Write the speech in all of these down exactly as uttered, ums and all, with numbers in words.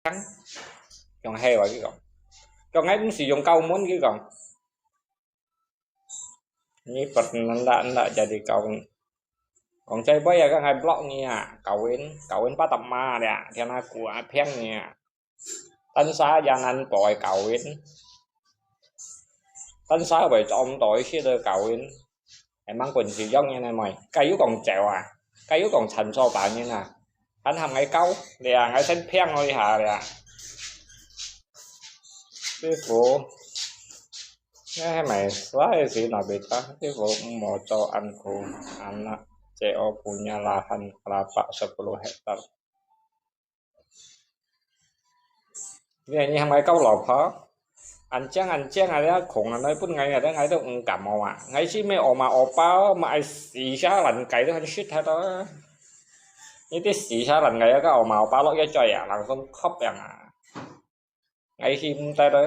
用黑話佢講，講𠊎毋係用Kau Mun佢講，你pernah ndak jadi Kau Mun？講這杯啊，講𠊎block你啊，kawin，kawin patama dia，天啊，ku啊，騙你啊，單殺yang nan boy kawin，單殺會撞到一些的kawin。 Emang pun si Yong nyan ai moi. Kayu kong chèo à. Kayu kong chan cho pa nyan à. Hàn hàm ngai kau. Lia ngai sen phiang oi ha lia. Tifu. Ngai hai mai sai si na bê ta. Tifu mò cho ăn khô. Ăn na. Chèo punya lahan kelapa sepuluh hektar. Nè, nè, hàm ngai kau lò phò. Ăn chang, ăn chang, ai ya khùng ăn nói pun ngai, ngai, ngai tu ung cảm mò à. Ngai si mê oma opa, mà ai xì xa lăn cái tu hàn shit hết đó. Nè, ti xì xa lăn cái, cái oma opa lọ ya choi à, lăng sông khóc yang à. Ngai si mê tai đó.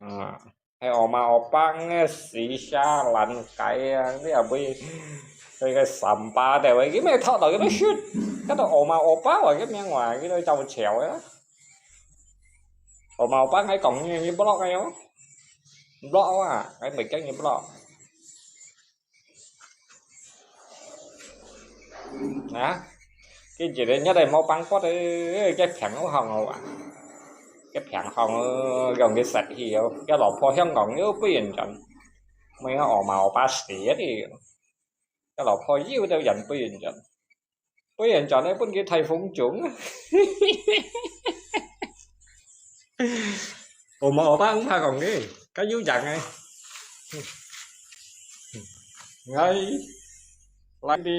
À, hai oma opa nghe xì xa lăn cái, à, nè, à, bui, cái, cái sắm pa để vậy, cái mẹ thọ đó cái nó shit. Cái đó oma opa, cái miệng ngoài, cái đó chào chèo á. Ủa mà bác ấy còn như, như blog ấy không? Blog à, cái mình chắc như blog. Hả? Cái gì đấy nhớ đây mau bắn có đấy, cái phèn ống hồng rồi à. Cái phèn hồng, ờ, gần cái sạch thì, ờ, cái lọ phô hiong còn nhớ bây giờ chọn. Mấy nó ổ mà ổ ba xỉ thì, cái lọ phô yêu đâu dành bây giờ chọn. Bây giờ chọn đấy, bún cái thay phóng chúng. Ủa mà ổ ba không phải còn cái, cái dữ dằn này. Ngay, lại đi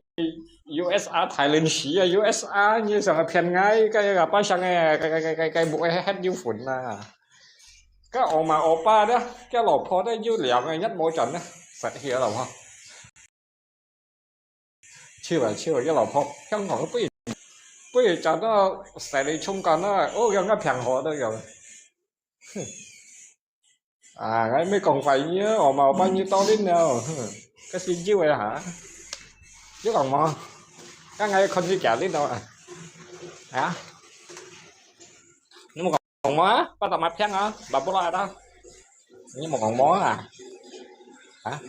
U S A, Thái Lan xí à, U S A, như sao mà phiền ngay, cái gặp bác sang cái, cái, cái, cái, cái, cái bụi hết dữ phun à. Cái ổ mà ổ ba đó, cái lọ phô đấy dữ liao ngay nhất mỗi chọn đó. Phải hiểu lắm không? Chiêu à, chiêu à, cái lọ phô, không có cái bụi. Bụi chọn nó, xài đi chung con nó, ô, cái nó phiền hồ đó rồi. À, cái mấy con phải nhớ, ổ mà ổ ba như to đến nào. Cái xin chiêu vậy hả? Chứ còn mà, cái ngay con như chả đến đâu à. Hả? Nó mà còn mà, bắt đầu mà phiền à, bà bố lo đó. Nó mà còn mó à. Hả?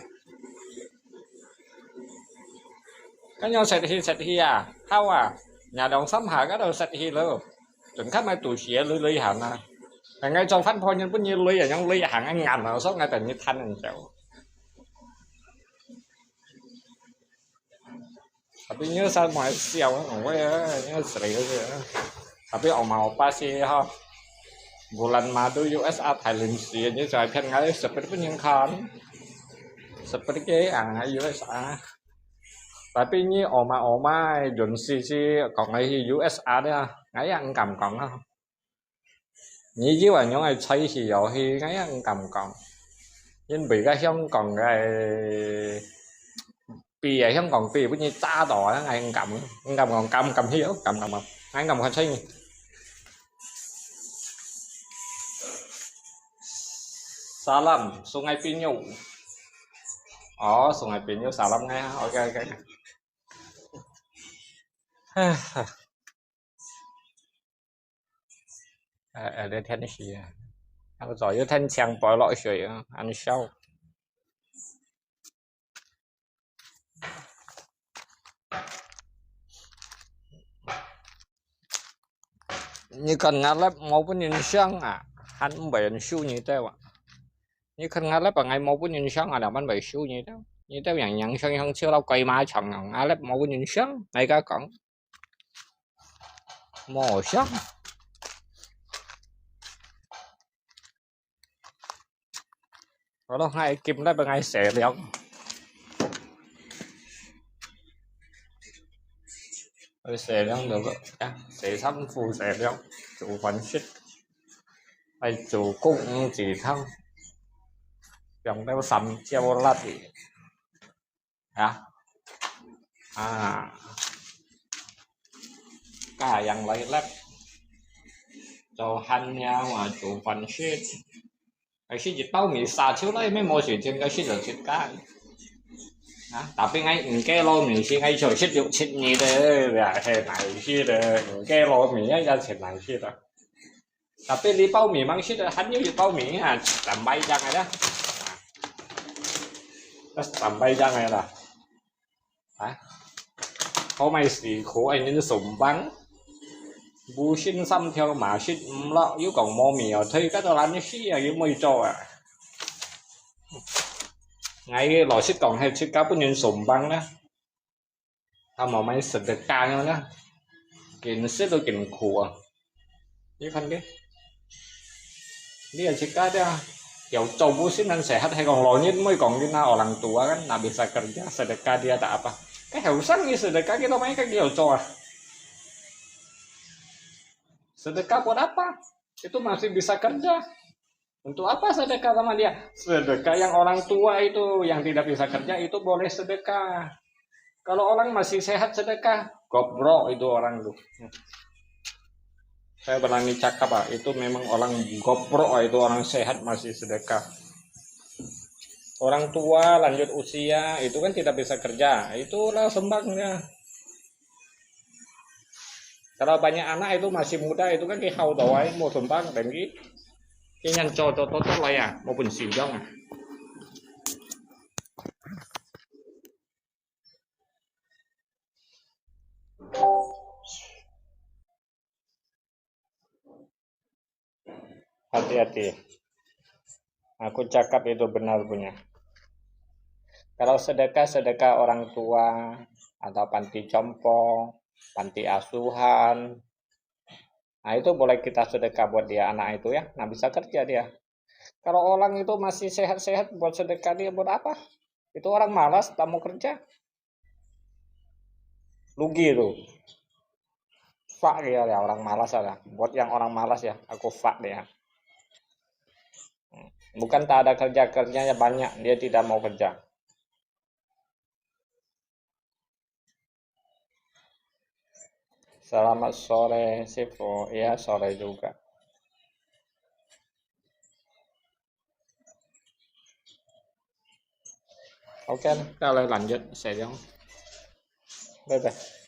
Cái nhau sạch hi, sạch hi à, thao à. Nhà đồng xóm hả, cái đầu sạch hi lơ. Chừng khắp mai tù xía lưới lưới hẳn à. Ngày ngày cho phát phô nhân bún như lưới à, nhong lưới hàng ăn ngàn à, số ngày tận như than ăn chéo. Tapi nyo sa mai siau, oi, nyo sri ke. Tapi oma opa si ha. Bulan madu U S A Thailand si, nyo sa phian ngai seperti pun yang kan. Seperti ke ang U S A. Tapi ni oma oma yun si si kong ngai hi U S A dia, ngai ang kam kong ha. Nyi jiu a nyong ai chai hi yau hi ngai ang kam kong. Yin bui ka Hong Kong ngai pi a Hong Kong pi bu nyi cha do ngai ang kam, ang kam kong kam kam hi yau, kam kam kam. Ngai ang kam kong chai nyi. Salam, Sungai Pinyu. Oh, Sungai Pinyu, salam ngai ha. Ok, ok. Ờ, ờ, để thêm cái gì à? Ăn giỏi, thêm chèng bòi lọ sưởi, ăn sâu. Nyi khan ngã lép mâu bún yin siang à, hăn m̀ bèn siu nyi têu à. Nyi khan ngã lép à, ngài mâu bún yin siang à, là bắn bèn siu nyi têu. Nyi têu yang yang siang yang siu lau koi ma chang yang ngã lép mâu bún yin siang, ngài ka kong. Mò siang. Có lúc hai kim đấy bằng hai xẻ lióng. Hai xẻ lióng được rồi. Xẻ sắm phu xẻ lióng. Chủ phấn shit. Hai chủ cũng chỉ thăng. Dòng đeo sắm chiêu lát thì. Hả? À. Cả yang lấy lép. Cho hăn nhau mà chủ phấn shit. Cái shit chỉ tao mì xà chiếu lấy mấy mô sự trên cái shit là shit cá. 啊，tapi ngai，你个老米是ngai就食六七年的，也是难吃的，你个老米也也是难吃的。Tapi你包米忙吃的，还有一包米啊，三百张的啦。啊，三百张的啦。啊，好买是可爱人送帮。Busin samtheo masit mlok，又讲无米哦，推个都懒得死啊，又没做啊。 Ngai老实讲，係自家本人送帮啦。他冇买sedekah了啦，紧食都紧苦啊。你看个，你也自家的啊，有做busin，sehat，係讲老人，唔好讲你那orang tua kan，那bisa kerja，sedekah dia tak apa。个后生你sedekah，佢都买个有做啊。Sedekah buat apa？Itu masih bisa kerja. Untuk apa sedekah sama dia? Sedekah yang orang tua itu, yang tidak bisa kerja itu boleh sedekah. Kalau orang masih sehat sedekah, goblok itu orang tu. Saya berani cakap ah, itu memang orang goblok ah, itu orang sehat masih sedekah. Orang tua lanjut usia itu kan tidak bisa kerja, itulah sembangnya. Kalau banyak anak itu masih muda itu kan kihau tawai mau sumbang dan ki, kinyan cho cho to to lah ya, mau pun siang ah. Hati-hati. Aku cakap itu benar punya. Kalau sedekah-sedekah orang tua atau panti jompo, panti asuhan, nah, itu boleh kita sedekah buat dia anak itu ya, nah bisa kerja dia. Kalau orang itu masih sehat-sehat buat sedekah dia buat apa? Itu orang malas tak mau kerja. Rugi itu. Fuck dia, dia orang malas ada. Buat yang orang malas ya, aku fuck dia. Bukan tak ada kerja, kerjanya banyak, dia tidak mau kerja. Selamat sore, Sifu. Iya, sore juga. Oke, kita lanjut saja. Bye bye.